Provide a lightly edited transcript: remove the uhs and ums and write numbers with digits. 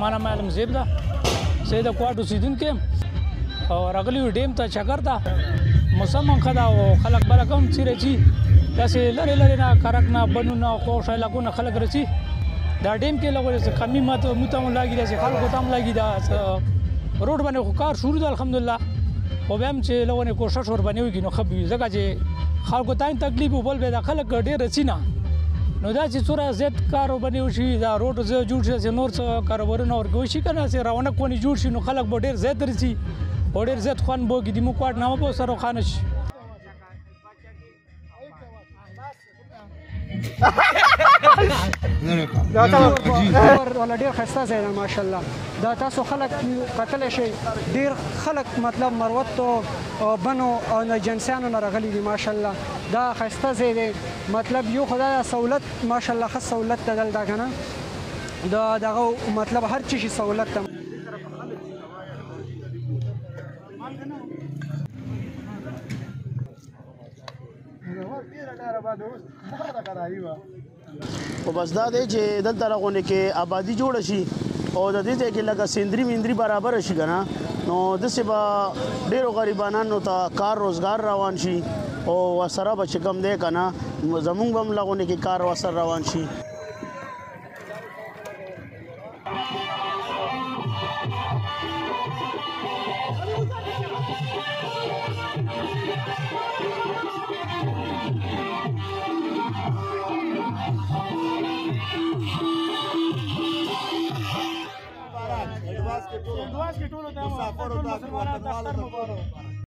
ما نام عالم زیب ده، زه د کوټ اوسېدونکی یم او راغلي یو ډیم ته چکر ته. موسم هم ښه ده او خلک بله کوم چېرې چې داسې لرې لرې نه، کرک نه، بنو نه، خوښ علاقو نه خلک رسي. دا ډیم کې لږ څه کمي ماته مو ته هم لاګي، داسې خلکو ته هم لاګي. دا روډ باندې خو کار شروع ده الحمدلله، خو بیا هم چې لږ کوشش ورباندې وکړي نو ښه به وي، ځکه چې خلکو ته هم تکلیف و بل بیا دا خلک ډېر رسي نه. نو دا چې څومره زیات کار ورباندې وشي، دا روډ جوړ شي، چې نور څه کاروبارونه ورکې وشي که نه، چې رونق ونې جوړ شي، نو خلک به ډېر زیات رسي او ډېر زیات خوند به وکړي. د موږ کوټ نامه به سره روښانه شي. ولا ډیر ښایسته ځای دی ماشاءالله. دا تاسو خلک کتلی شئ، ډیر خلک مطلب مروتو او بنو او جنسیانو نه راغلي دي ماشاءالله. دا ښایسته ځای دی، مطلب یو خو دا سهولت ماشاءالله ښه سهولت دی دلته که نه، د دغه مطلب هر څه شي سهولت دی. خو بس دا دی چې دلته راغونډې کې آبادي جوړه شي او د دې ځای کې لکه سیندري میندري برابره شي که نه، نو داسې به ډېرو غریبانانو ته کار روزګار روان شي او ورسره به چې کوم دی که نه، زمونږ به هم لغونې کې کار ورسره روان شي.